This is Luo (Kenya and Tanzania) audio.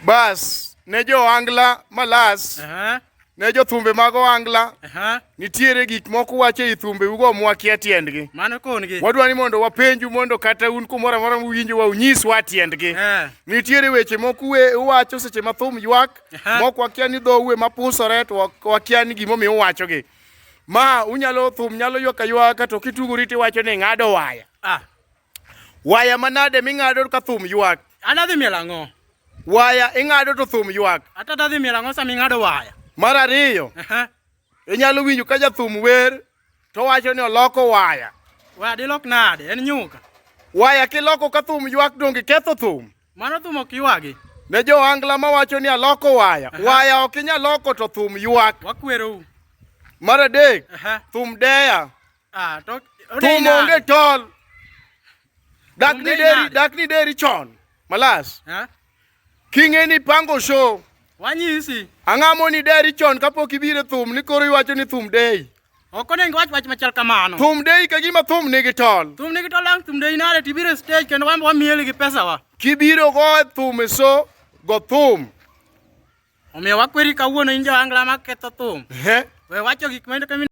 Bas, ne jo ohangla malas, Aha. ne jothumbe mag ohangla, Aha. nitiere gik moko wacho ei thumbeugo mwakia tiendgi. Mano kon-gi. Wadwa ni mondo wapenju mondo kata un kumoro amora muwinjowa unyiswa tiendgi. Eh. Nitiere weche moko uwacho seche ma thum ywak, Aha. moko wakia ni dhou ema pusore to wakia ni gimomiyo uwachogi. Ma unyalo thum nyalo ywak aywaka to kitugori tiwacho ni ing'ado waya. Ah. Waya manade ming'ado ka thum ywak? An adhi miel ang'o? Waya ing'ado to thum ywak. Ata adhi miel ang'o sama ing'ado waya? Mar ariyo, Aha. inyalo winjo ka jathum wer to wacho ni oloko waya. Waya dilok nade? En nyuka. Waya kiloko ka thum ywak donge ketho thum? Mano thum ok ywagi. Ne jo ohangla mawacho ni aloko waya. Aha. Waya ok inyal loko to thum ywak. Wakwerou. Mar adek, Aha. thum deya. Ah, to Thum onge tol. Dak Thum ni deyi deri, nade? dak ni deri chon. Malas. Ha? King'e ni pango show. Wanyisi. Ang'amo ni deri chon kapok ibiro e thum ni koro iwacho ni thum deyi. Ok onego wach wach machal kamano. Thum deyi ka gima thum nigi tol. Thum nigi tol ang' thum deyi nade tibiro e stage kendo wan wamieli gi pesawa. Kibiro go e thum e show, go thum. Omiyo wakweri kawuono in jo-Angla maketho thum. Ehe. We wacho gik ma